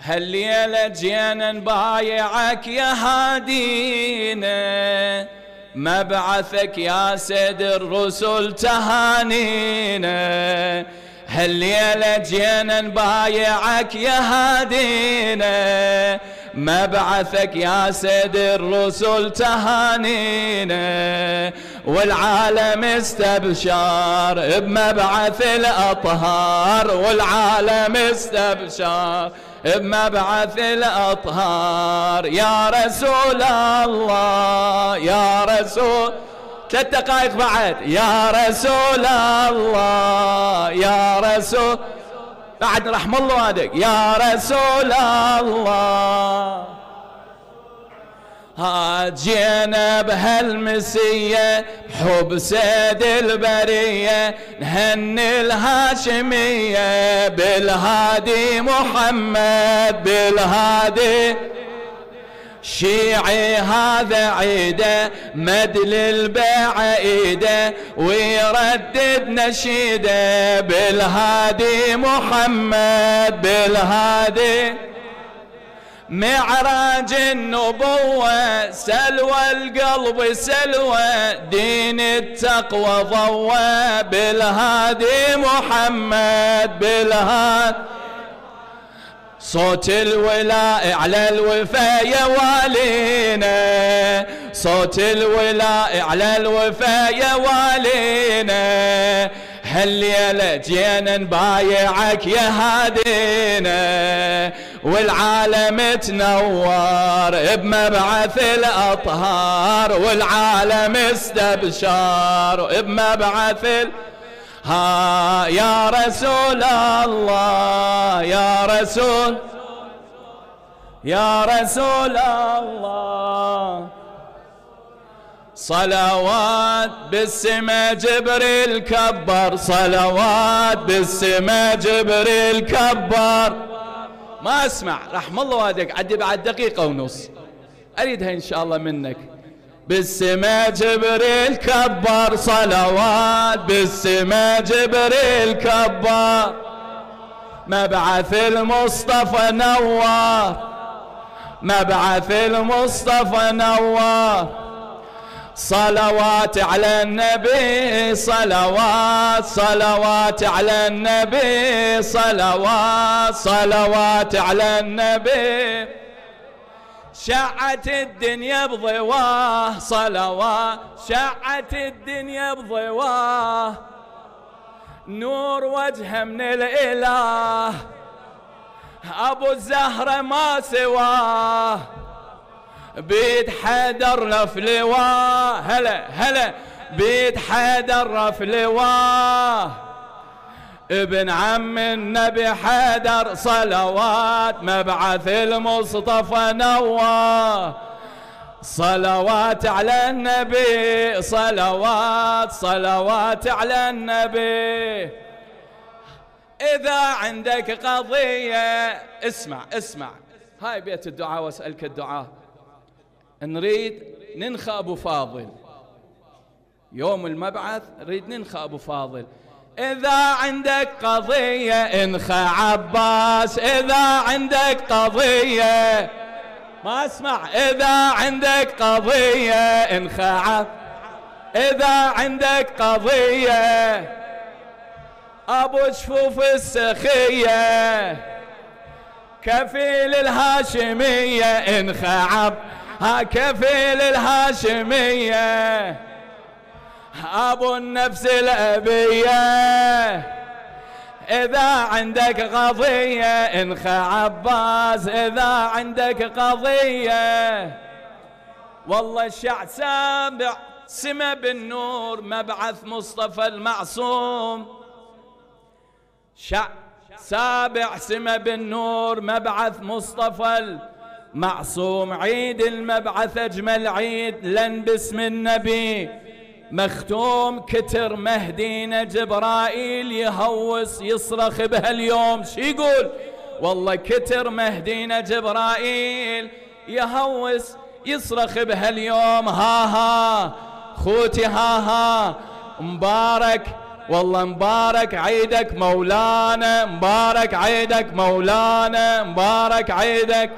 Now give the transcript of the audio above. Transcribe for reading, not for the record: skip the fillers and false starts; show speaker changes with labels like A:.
A: هالليلة جينا نبايعك يا هادينا، مبعثك يا سيد الرسل تهانينا. هالليلة جينا نبايعك يا هادينا، مبعثك يا سيد الرسل تهانينا. والعالم استبشار بمبعث الأطهار، والعالم استبشار بمبعث الأطهار. يا رسول الله يا رسول، 3 دقائق بعد. يا رسول الله يا رسول، بعد رحم الله والديك. يا رسول الله جينا بهالمسية بحب سيد البرية، نهني الهاشمية بالهادي محمد بالهادي. شيعي هذا عيده مد للبيع ايده، ويردد نشيده بالهادي محمد بالهادي. معراج النبوة سلوى القلب سلوى، دين التقوى ضوى بالهادي محمد بالهادي. صوت الولاء على الوفا يا والينا، صوت الولاء على الوفا يا والينا. هالليلة جينا نبايعك يا هادينا، والعالم تنور بمبعث الأطهار، والعالم استبشار بمبعث ها. يا رسول الله يا رسول يا رسول الله، صلوات بالسما جبريل كبر، صلوات بالسما جبريل كبر. ما اسمع رحم الله والديك، عدي بعد 1.5 دقيقة، اريدها ان شاء الله منك. بالسما جبريل كبر، صلوات بالسما جبريل كبر. مبعث المصطفى نوار، مبعث المصطفى نوار. صلوات على النبي صلوات، صلوات على النبي صلوات، صلوات على النبي. شعت الدنيا بضواه صلوات، شعت الدنيا بضواه. نور وجهه من الإله، أبو الزهرة ما سواه. بيد حيدر رف لواه، هلا هلا بيد حيدر رف لواه. ابن عم النبي حيدر صلوات، مبعث المصطفى نواه. صلوات على النبي صلوات، صلوات على النبي. إذا عندك قضية اسمع اسمع، هاي بيت الدعاء واسألك الدعاء. نريد ننخى أبو فاضل يوم المبعث، نريد ننخى أبو فاضل. إذا عندك قضية انخى عباس، إذا عندك قضية ما اسمع. إذا عندك قضية انخى عباس، إذا عندك قضية. أبو جفوف السخية كفيل الهاشمية انخى عباس، ها كفيل الهاشمية. أبو النفس الأبية إذا عندك قضية انخى عباس، إذا عندك قضية. والله الشعب سابع سما بالنور، مبعث مصطفى المعصوم. شعب سابع سما بالنور، مبعث مصطفى المعصوم. عيد المبعث أجمل عيد لن باسم النبي مختوم. كتر مهدينا جبرائيل يهوس يصرخ بهاليوم. شي يقول؟ والله كتر مهدينا جبرائيل يهوس يصرخ بهاليوم. ها ها خوتي ها ها، مبارك والله مبارك عيدك مولانا، مبارك عيدك مولانا، مبارك عيدك.